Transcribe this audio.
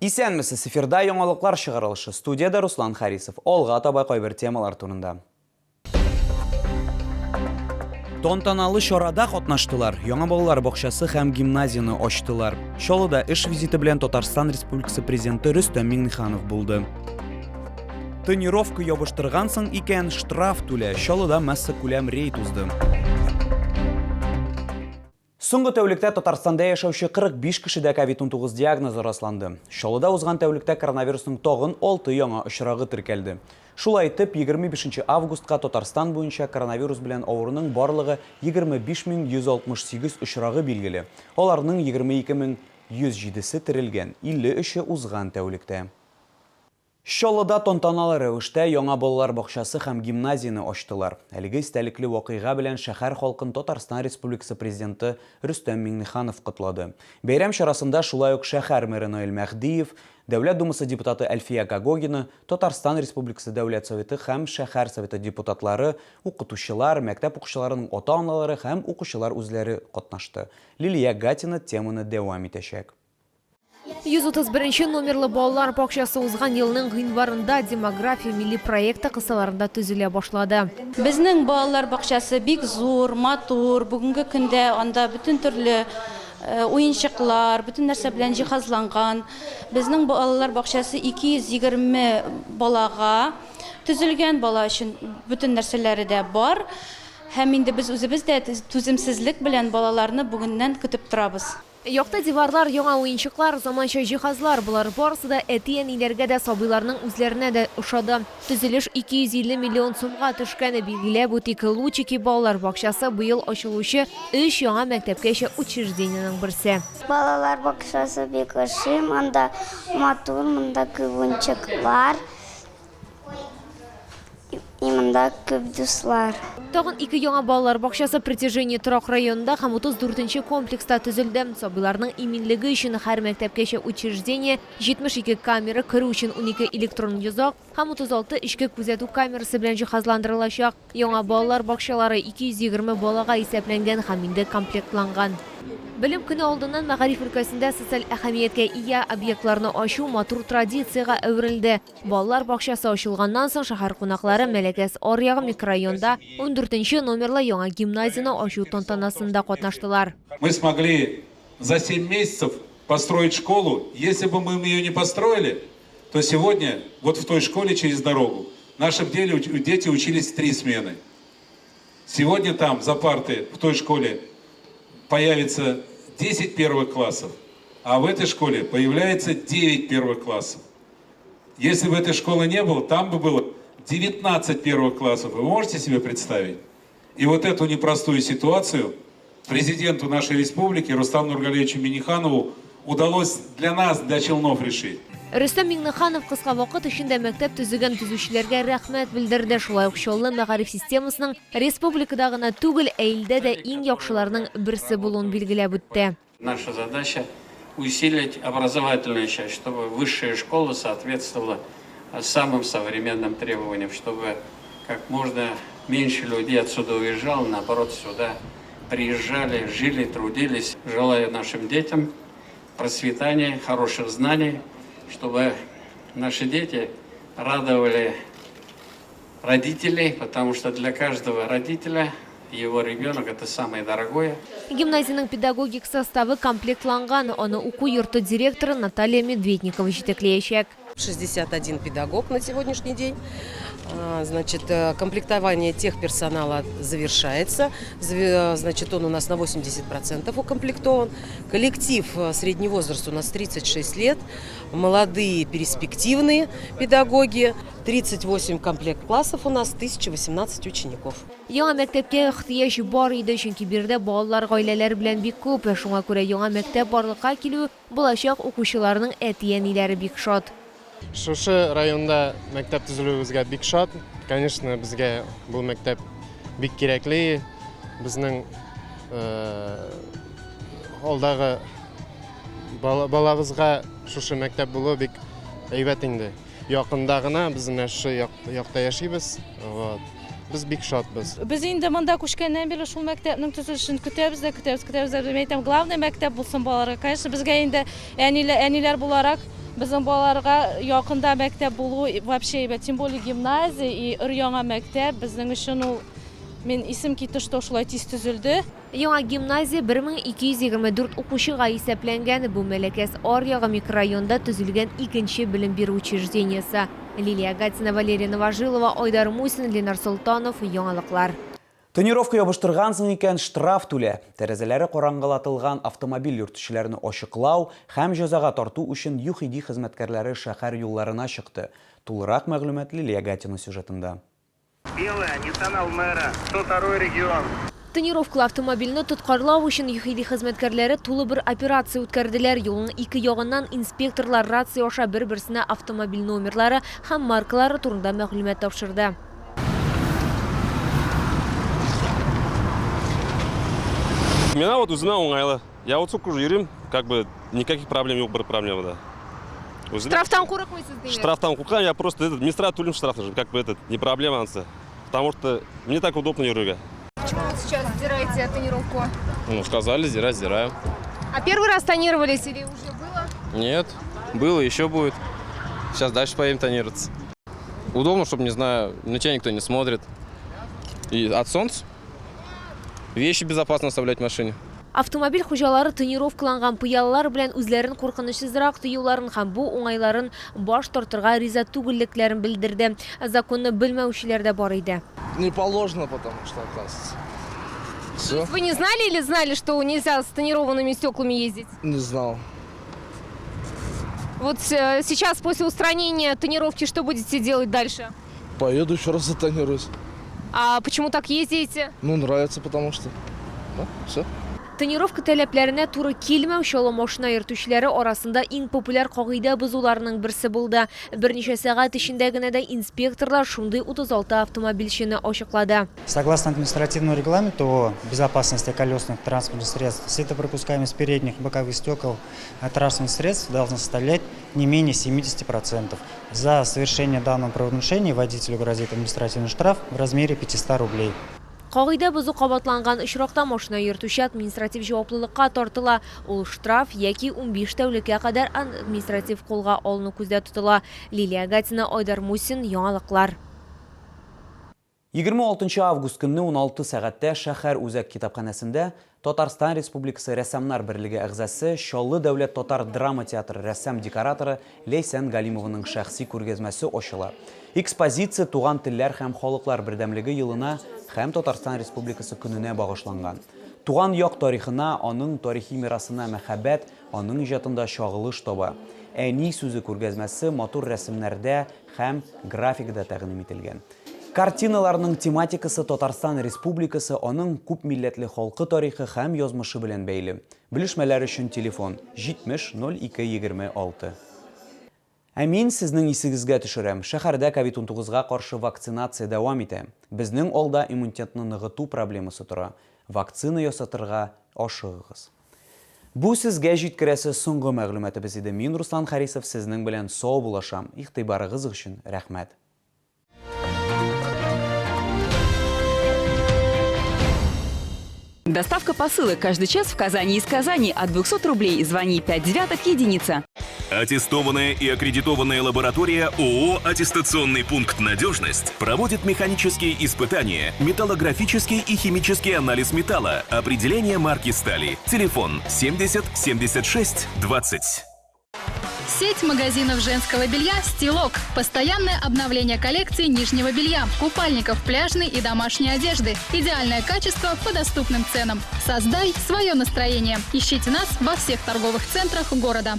Исәнмесез, эфирда яңалыклар чыгарылышы. Студиядә Руслан Харисов. Алга таба кайбер темалар турында. Тантаналы чарада катнаштылар, яңа балалар бакчасы һәм гимназияне ачтылар. Чаллыда эш визиты белән Татарстан Республикасы президенты Рөстәм Миңнеханов булды. Тонировка ябыштыргансың икән, штраф түлә. Чаллыда массакүләм рейд узды. Соңгы тәүлектә Татарстанда яшәүче 45 кешедә ковид-19 диагнозы расланды. Чаллыда узган тәүлектә коронавирусның тагын 6 яңа очрагы теркәлде. Шулай итеп, 25 августка Татарстан буенча коронавирус белән авыруның барлыгы 25168 очрагы билгеле. Аларның 22107-се терелгән, 53-е узган тәүлектә. Чаллыда тантаналы рәвештә яңа балалар бакчасы һәм гимназияне ачтылар. Әлеге истәлекле вакыйга белән шәһәр халкын Татарстан Республикасы Президенты Рөстәм Миңнеханов котлады. Бәйрәм чарасында шулай ук шәһәр мэры Наил Мәһдиев, Дәүләт Думасы депутаты Әлфия Когогина, Татарстан Республикасы Дәүләт Советы һәм Шәһәр Советы депутатлары, укытучылар, мәктәп укучыларының ата-аналары һәм укучылар үзләре катнашты. Лилия Гатина теманы дәвам итәчәк. 131 нче номерлы балалар бакчасы узган елның гыйнварында Демография милли проекты кысаларында төзелә башлады. Безнең балалар бакчасы бик зур, матур. Бүгенге көндә анда бөтен төрле уенчыклар, бөтен нәрсә белән җиһазланган. Безнең балалар бакчасы 220 балага төзелгән, бала өчен бөтен нәрсәләре дә бар. Һәм инде без үзебез дә түземсезлек белән балаларны бүгеннән көтеп торабыз. Якты диварлар, яңа уенчыклар, заманча җиһазлар, болар барысы да әти-әниләргә дә, сабыйларның үзләренә дә ошады. Төзелеш 250 миллион сумга төшкән. Билгеләп үтик, Лучики балалар бакчасы быел ачылучы өч яңа мәктәпкәчә учреждениенең берсе. Балалар бакчасы бик ошый, монда матур, монда күп уенчыклар. И монда күп дуслар. Тагын ике яңа балалар бакчасы Притяжение торак районында һәм 34 нче комплекста төзелде. Сабыйларның иминлеге өчен һәр мәктәпкәчә учреждение 72 камера, керү өчен 12 электрон йозак һәм 36 эчке күзәтү камерасы белән җиһазландырылачак. Яңа балалар бакчалары 220 балага исәпләнгән һәм инде комплектланган. Белем көне алдыннан мәгариф өлкәсендә социаль әһәмияткә ия объектларны ачу матур традициягә әверелде. Балалар бакчасы ачылганнан соң шәһәр кунаклары Мәләкәс аръягы микрорайонда ундүртенче номерлы яңа гимназияне ачу тантанасында катнаштылар. Мы смогли за семь месяцев построить школу. Если бы мы ее не построили, то сегодня вот в той школе через дорогу наши дети учились три смены. Сегодня там за парты в той школе появится 10 первых классов, а в этой школе появляется 9 первых классов. Если бы этой школы не было, там бы было 19 первых классов. Вы можете себе представить? И вот эту непростую ситуацию президенту нашей республики Рустаму Нургалиевичу Минниханову удалось для нас, для Челнов решить. Рөстәм Миңнеханов кыска вакыт эчендә мәктәп төзегән төзүчеләргә рәхмәт белдерде. Шулай ук Чаллы мәгариф системасының республикада гына түгел, ә илдә дә иң яхшыларның берсе булуын билгеләп үтте. Наша задача усилить образовательную часть, чтобы высшая школа соответствовала самым современным требованиям, чтобы как можно меньше людей отсюда уезжало, наоборот, сюда приезжали, жили, трудились. Желаю нашим детям процветания, хороших знаний, чтобы наши дети радовали родителей, потому что для каждого родителя его ребенок это самое дорогое. Гимназиянең педагогик составы комплектланган, аны уку йорты директоры Наталья Медведникова җитәкләячәк. 61 педагог на сегодняшний день. Значит, комплектование техперсонала завершается. Значит, он у нас на 80% укомплектован. Коллектив, средний возраст у нас 36 лет. Молодые, перспективные педагоги. 38 комплект классов у нас, 1018 учеников. Яңа мәктәпкә ихтыяҗ бар иде, чөнки биредә балалар гаиләләр белән бик күп. Шуңа күрә яңа мәктәп барлыкка килү булачак укучыларның әти-әниләре бик шат. Шушы районда мәктәп төзелүебезгә бик шат. Конечно, безгә бу мәктәп бик кирәкле. Безнең алдагы балабызга шушы мәктәп булуы бик әйбәт инде. Якында гына, без менә шушы якта яшибез. Вот. Без бик шатбыз. Без инде монда күчкәннән бирле шул мәктәпнең төзелешен көтәбез дә көтәбез, көтәбез дә. Мин әйтәм, главный мәктәп булсын балаларга. Конечно, безгә инде әниләр, әниләр буларак Безнең балаларга якында мәктәп булу вообще әйбәт, тем более гимназия и өр-яңа мәктәп безнең өчен ул мин исем китте, что шулай тиз төзелде. Яңа гимназия 1224 укучыга исәпләнгән. Бу Мәләкәс аръягы микрорайонында төзелгән икенче белем бирү учреждениесе. Лилия Гатина, Валерия Новожилова, Айдар Мусин, Ленар Солтанов, Яңалыклар. Тонировка ябыштыргансың икән, штраф түлә. Тәрәзәләре караңгылатылган автомобиль йөртүчеләрне ачыклау һәм җәзага тарту өчен ЮХИДИ хезмәткәрләре шәһәр юлларына чыкты. Тулырак мәгълүмат Лилия Гатина сюжетында. Белая, Nissan Almera, 102 регион. Тонировкалы автомобильне тоткарлау өчен ЮХИДИ хезмәткәрләре тулы бер операция үткәрделәр. Юлның ике ягыннан инспекторлар рация аша бер-берсенә автомобиль номерлары һәм маркалары турында мәгълүмат тапшырды. Миңа вот үземә уңайлы. Я вот сколько уже йөрим, как бы никаких проблем юк, бер проблема да. Үземә... Штрафтан курыкмыйсыз, димәк? Штрафтан куркам, я просто этот, мистра түлим штрафны, как бы этот, не проблема ансы. Потому что мне так удобно йөрергә. Почему вы сейчас сдираете тонировку? Ну, сказали, сдирать, сдираю. А первый раз тонировались или уже было? Нет, было, еще будет. Сейчас дальше поедем тонироваться. Удобно, чтобы, не знаю, на тебя никто не смотрит. И от солнца. Вещи безопасно оставлять в машине. Автомобиль хуҗалары тонировкаланган пыялалар белән үзләрен куркынычсызрак тоюларын һәм бу уңайларын баш тартырга риза түгеллекләрен белдерде. Законны белмәүчеләр дә бар иде. Не положено, потому что, оказывается. Все. Вы не знали или знали, что нельзя с тонированными стеклами ездить? Не знал. Вот сейчас после устранения тонировки что будете делать дальше? Поеду еще раз затонируюсь. А почему так ездите? Ну, нравится, потому что. Да, все. Тонировка таләпләренә туры килмәү Чаллы машина йөртүчеләре арасында иң популяр кагыйдә бозуларның берсе булды. Берничә сәгать эчендә генә дә инспекторлар шундый 36 автомобильчене ачыклады. Согласно административному регламенту о безопасности колесных транспортных средств, светопропускаемость передних боковых стекол транспортных средств должна составлять не менее 70%. За совершение данного правонарушения водителю грозит административный штраф в размере 500 рублей. Кагыйдә бозу кабатланган очракта машина йөртүче административ җаваплылыкка тартыла. Ул штраф яки 15 тәүлеккә кадәр административ кулга алыну күздә тотыла. Лилия Гатина, Айдар Мусин, Яңалыклар. 26 август көнне 16 сәгатьтә шәһәр үзәк китапханәсендә Татарстан Республикасы Рәссамнар берлеге әгъзасы, Чаллы дәүләт татар драма театры рәссам-декораторы Ләйсән Галимованың шәхси күргәзмәсе ачыла. Экспозиция Туган телләр һәм халыклар бердәмлеге елына һәм Татарстан Республикасы көненә багышланган. Туган як тарихына, аның тарихи мирасына мәхәббәт аның иҗатында чагылыш таба. Әни сүзе күргәзмәсе матур рәсемнәрдә һәм графикада тәкъдим ителгән. Картиналарның тематикасы Татарстан Республикасы, аның күпмилләтле халкы тарихы һәм язмышы белән бәйле. Белешмәләр өчен телефон 70 02 26. Ә мин сезнең исегезгә төшерәм, шәһәрдә ковид-19 га каршы вакцинация дәвам итә. Безнең алда иммунитетны ныгыту проблемасы тора. Вакцина ясатырга ашыгыгыз. Бу сезгә җиткерәсе соңгы мәгълүматыбыз иде. Мин Руслан Харисов сезнең белән саубуллашам. Игътибарыгыз өчен рәхмәт. Доставка посылок каждый час в Казани из Казани от 200 рублей. Звони 5 девяток единица. Аттестованная и аккредитованная лаборатория ООО «Аттестационный пункт Надежность» проводит механические испытания, металлографический и химический анализ металла, определение марки стали. Телефон 70 76 20. Сеть магазинов женского белья «Стилок». Постоянное обновление коллекции нижнего белья, купальников, пляжной и домашней одежды. Идеальное качество по доступным ценам. Создай свое настроение. Ищите нас во всех торговых центрах города.